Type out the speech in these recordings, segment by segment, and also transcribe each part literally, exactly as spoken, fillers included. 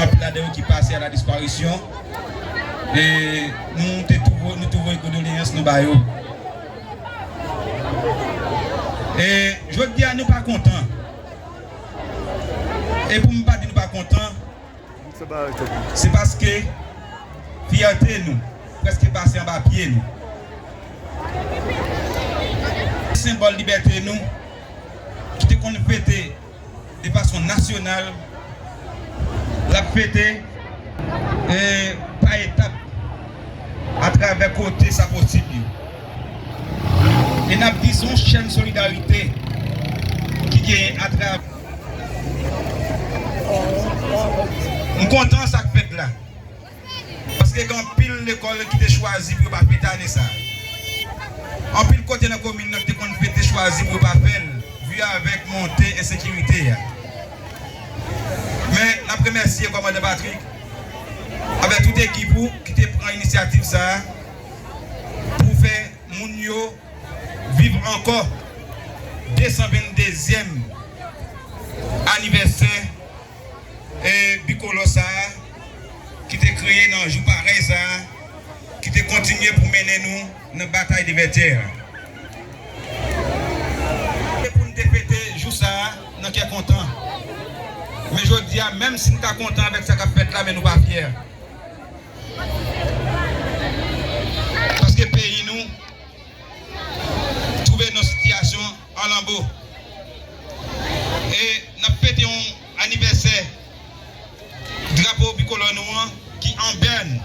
Anpil ladan yo ki pase à la disparition. E nou te tou, nou tou voye kondoleyans nou ba yo. E jodi a nou pa kontan. E pou m pa di nou pa kontan, se paske fyète nou prèske pase anba pye nou. Senbòl libète nou, ki te konn fete de fason nasyonal, l ap fete, e, pa etap atravè kote sa posib yo. E n ap di se yon chèn solidarite ki genyen atravè. M kontan sa k fèt la. Paske gen anpil lekòl ki te chwazi pou yo pa fete ane sa a. Anpil kote nan komin nan ki te konn fete chwazi pou yo pa fè l, vi avèk monte ensekirite a. Men, n ap remèsye kòmandan Patrick avèk tout ekip ou ki te pran inisyativ sa a pou fè moun yo viv ankò de san venndezyèm anivèsè, e, bikolò sa a, ki te kreye nan jou parèy sa a, ki te kontinye pou mennen nou nan batay de Vètyè a. E pou n te fete jou sa a nan kè kontan. Men jodi a, menm si n ta kontan avèk sa k ap fèt la, men nou pa fyè. Paske peyi nou twouve nan sitiyasyon an lanbo. E n ap fete yon anivèsè drapo bikolò nou an ki an bèn.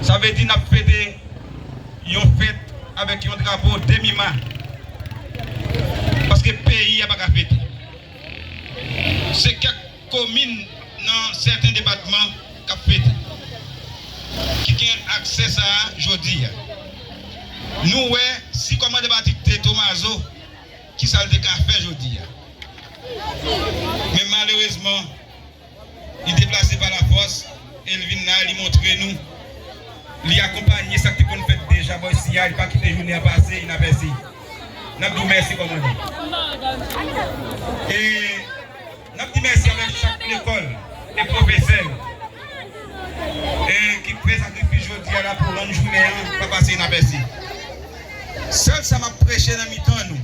Sa vle di n ap fete yon fèt avèk yon drapo demi ma. Paske peyi a pa ka fete. Se kèk komin nan sèten depatman k ap fete, ki gen aksè sa a jodi a. Nou wè, si kòmandan Patrick te Tomazo, kisa l te ka fè jodi a? Men malerezman, li deplase pa lafòs e l vin la, li montre nou li akonpanye sa k te konn fèt deja bò isi a, li pa kite jounen an pase inapèsi. N ap di w mèsi, kòmandan. E n ap di mèsi avèk chak lekòl e pwofesè yo, e ki fè sakrifis jodi a la pou rann jounen an pa pase inapèsi. Sèl sa m ap preche nan mitan nou,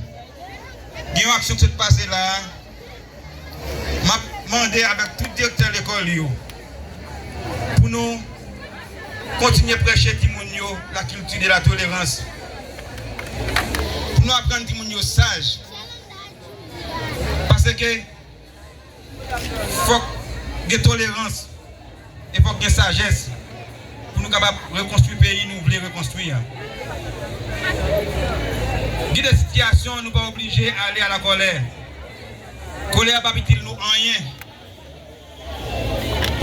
gen yon aksyon ki sot pase la a, m ap mande avèk tout direktè lekòl yo pou nou kontinye preche timoun yo la kilti de la tolerans. Pou nou aprann timoun yo saj. Paske fòk gen tolerans e fòk gen sajès pou nou kapab rekonstwi peyi nou vle rekonstwi a. Gen de sitiyasyon nou pa oblije ale a la kòlè. Kòlè a p ap itil nou anyen.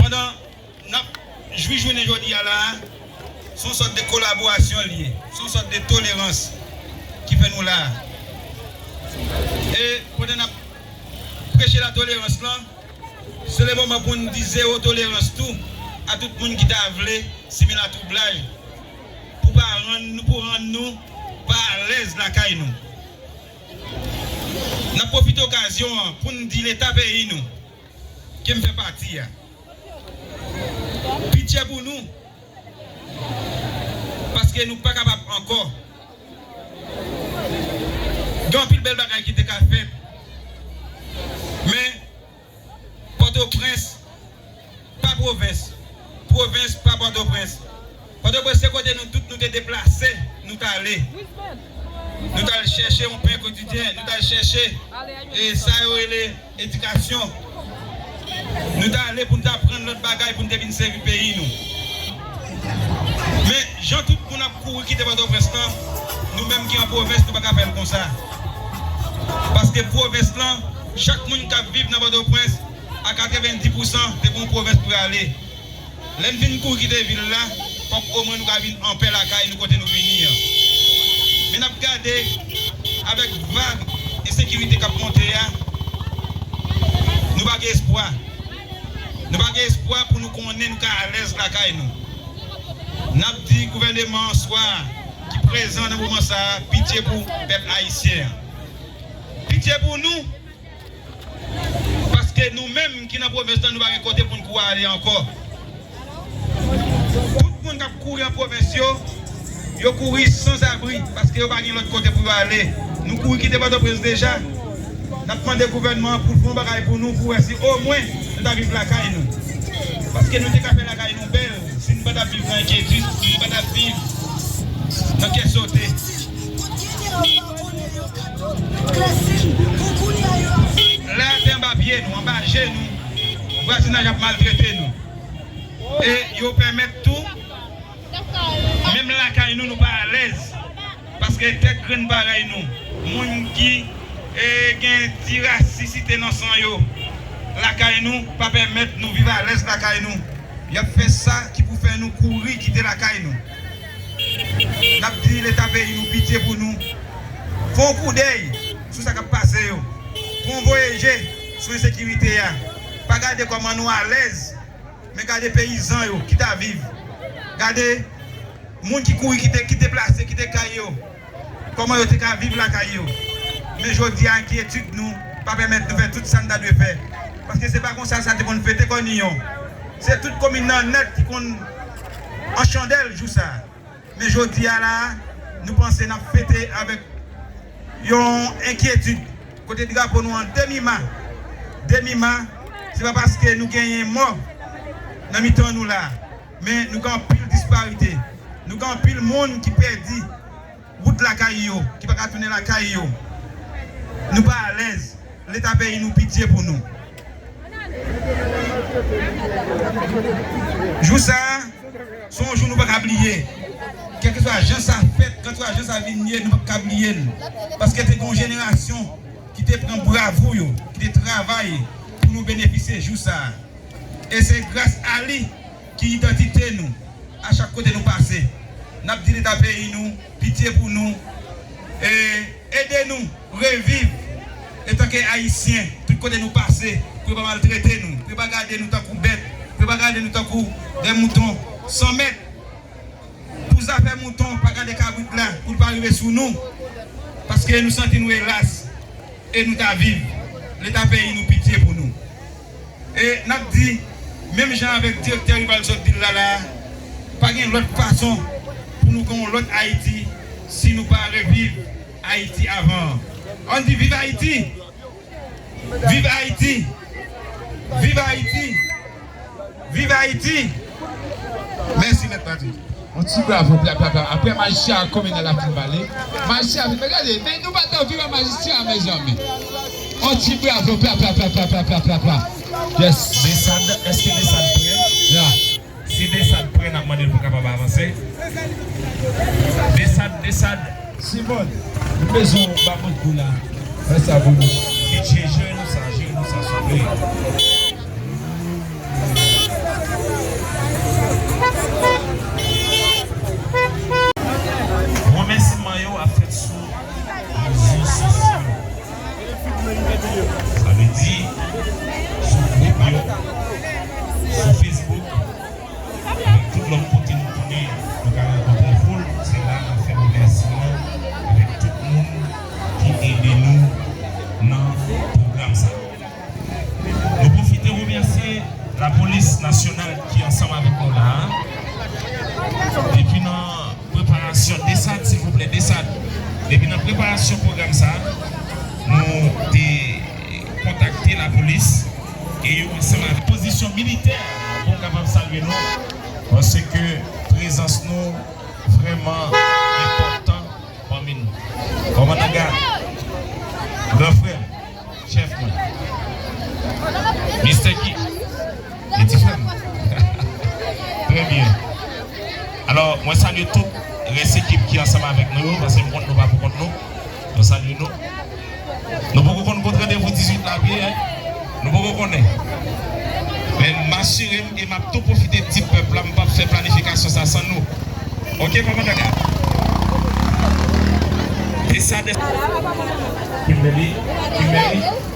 Pandan n ap jwi jounen jodi a la a, se yon sòt de kolaborasyon l ye, se yon sòt de tolerans ki fè nou la a. E pandan n ap preche la tolerans lan, se le moman pou n di zewo tolerans tou a tout moun ki ta vle simen latwoublaj pou pa rann nou, pou rann nou pa alèz lakay nou. N ap pwofite okazyon an pou n di Leta peyi nou, ke m fè pati a, pitye pou nou, paske nou pa kapab ankò. Gen anpil bèl bagay ki te ka fèt, men Pòtoprens pa pwovens, pwovens pa Pòtoprens. Pòtoprens se kote nou tout nou te deplase, nou t ale. Nou t al chèche yon pen kotidyen, nou t al chèche, e, sa yo rele edikasyon. Nou t ale pou n t aprann lòt bagay pou n te vin sèvi peyi nou. Men, jan tout moun ap kouri kite Pòtoprens lan, nou menm ki an pwovens, nou pa ka fè l konsa. Paske pwovens lan, chak moun k ap viv nan Pòtoprens, a katrevenndis pousan, te gen yon pwovens pou y ale. Lè n fin kouri kite vil la, fòk omwen nou ka vin anpè lakay nou kote nou vini an. Men n ap gade, avèk vag ensekirite k ap monte a, nou pa gen espwa. Nou pa gen espwa pou nou konnen nou ka alèz lakay nou. N ap di gouvèneman an swa ki prezan nan moman sa a, pitye pou pèp ayisyen an. Pitye pou nou, paske Te nou menm ki nan pwovens lan, nou pa gen kote pou n kouri ale ankò. Tout moun k ap kouri an pwovens yo, yo kouri sanzabri, paske yo pa gen lòt kote pou yo ale. Nou kouri kite Pòtoprens deja. N ap mande gouvènman an pou l fè yon bagay pou nou, pou wè si omwen nou ta viv lakay nou. Paske nou te ka fè lakay nou bèl si nou pa t ap viv nan enkyetid, si nou pa t ap viv nan kè sote. La, tè anba pye nou, anba je nou, vwazinaj ap maltrete nou. E yo pèmèt tou, menm lakay nou, nou pa alèz. Paske tèt grenn parèy nou, moun ki, e, gen ti rasisite nan san yo, lakay nou, pa pèmèt nou viv alèz lakay nou. Y ap fè sa ki pou fè nou kouri kite lakay nou. N ap di Leta peyi nou pitye pou nou. Fè yon koudèy sou sa k ap pase yo. Fè yon voye je sou ensekirite a. Pa gade kòman nou alèz, men gade peyizan yo ki t ap viv. Gade moun ki kouri kite, ki deplase, kite kay yo. Kòman yo te ka viv lakay yo. Men jodi a, enkyetid nou pa pèmèt nou fè tout sa n ta dwe fè. Paske se pa konsa sa te konn fete Kòniyon. Se tout komin nan nèt ki konn an chandèl jou sa a. Men jodi a la, nou panse n ap fete avèk yon enkyetid. Kote drapo nou an demi ma. Demi ma, se pa paske nou genyen mò nan mitan nou la, men nou gen anpil disparite. Nou gen anpil moun ki pèdi wout lakay yo, ki pa ka tounen lakay yo. Nou pa alèz. Leta peyi nou, pitye pou nou. Jou sa a, se yon jou nou pa ka bliye. Kèlkeswa jan sa fèt, kèlkeswa jan sa vin ye, nou p ap ka bliye l. Paske te gen yon jenerasyon ki te pran bravou yo, ki te travay pou nou benefisye jou sa a. E se gras a li ki idantite nou, a chak kote nou pase. N ap di Leta peyi nou, pitye pou nou, e ede nou reviv etanke Ayisyen, tout kote nou pase, pou yo pa maltrete nou, pou yo pa gade nou tankou bèt, pou yo pa gade nou tankou de mouton san mèt. Pou zafè mouton, pa gade kabrit la, pou l pa rive sou nou, paske nou santi nou elas, e nou ta viv. Leta peyi nou, pitye pou nou. E n ap di, menm jan avèk direktè Rivaldo sot di l la la, pa gen lòt fason pou nou gen yon lòt Ayiti si nou pa reviv Ayiti avan an. Ann di viv Ayiti! Viv Ayiti! Viv Ayiti! Viv Ayiti! Mèsi, Mèt Patrick. Yon ti bravo, pla, pla, pla. Apre majistra a, kominal la fin pale. Majistra a fin pale. Gade, men nou pa t anvi wè majistra a, mezanmi. Yon ti bravo, pla, pla, pla. Yes. Desad, èske Desad prè? Ya. Si Desad prè, n ap mande l pou kapab avanse. Desad, Desad. Simon, nou bezwen w ba mwen kou la. Fè sa pou nou. Pitye, jere nou sa, jere nou sa, souple. Remèsiman yo ap fèt sou rezo sosyo. Sa vle di, sou gwoup yo, sou Facebook, avèk tout lòt kote nou tounen, nou ka rankontre foul. Se la n ap fè remèsiman avèk tout moun ki ede nou nan pwogram sa. Nou pwofite remèsye lapolis nasyonal ki ansanm avèk nou la a. Depi nan preparasyon, Desad, silvouplè, Desad. Depi nan preparasyon pwogram sa, nou te kontakte lapolis e yo ansanm avèk pozisyon militè pou n kapab salye nou, paske prezans nou vrèman enpòtan pami nou. Kòmandan gad, gran frè m, chèf mwen, Mistè Ki, piti frè m. Trè byen. Alò, mwen salye tout rès ekip ki ansanm avèk nou yo, paske m konn nou pa pou kont nou. Mwen salye nou. Nou poko konn kot randevou dizuit la ap ye, en. Nou poko konnen. Men m asire m e m ap tou pwofite di pèp la, m p ap fè planifikasyon sa san nou. Oke, kòmandan gad? E sa de Kimberly, Kimberly.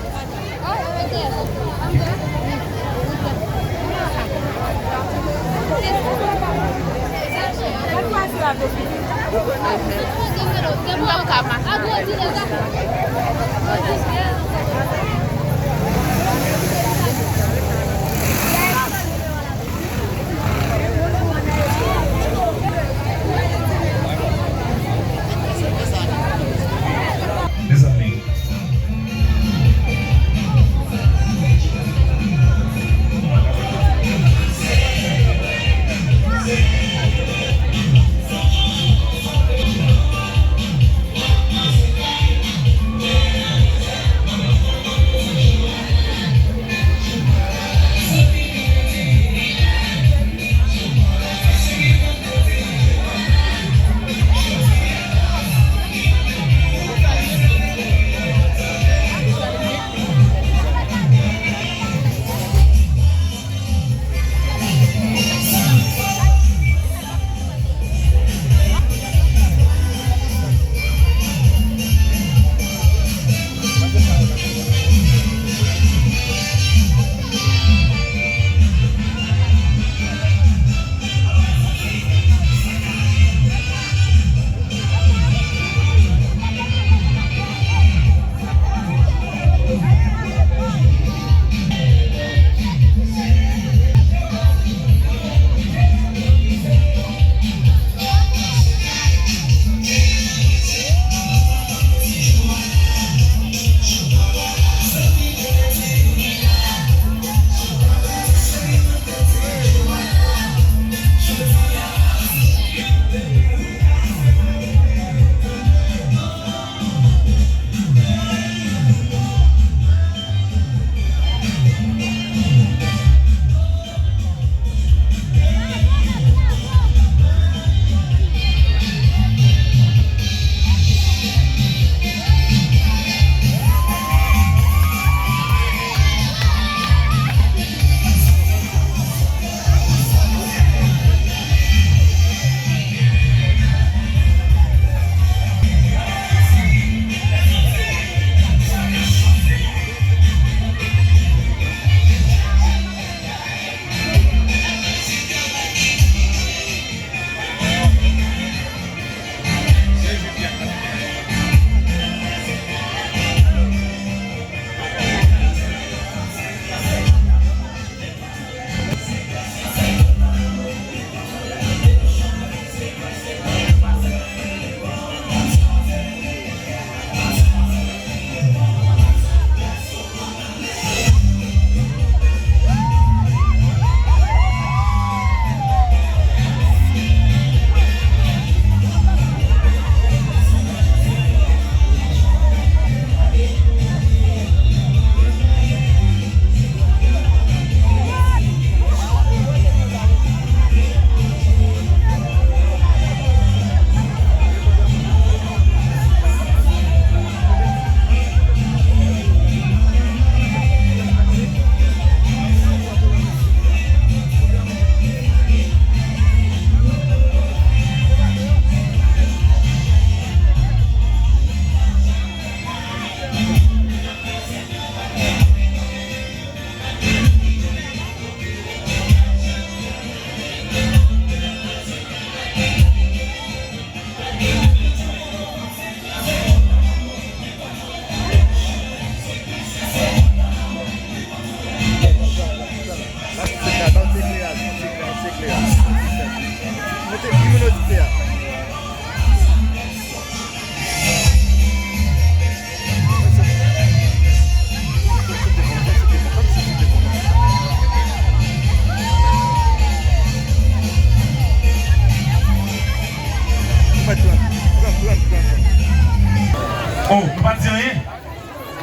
Di anyen.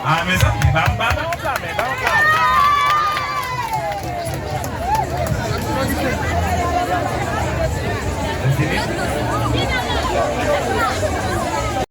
Ah, mezanmi, ba m, ba m.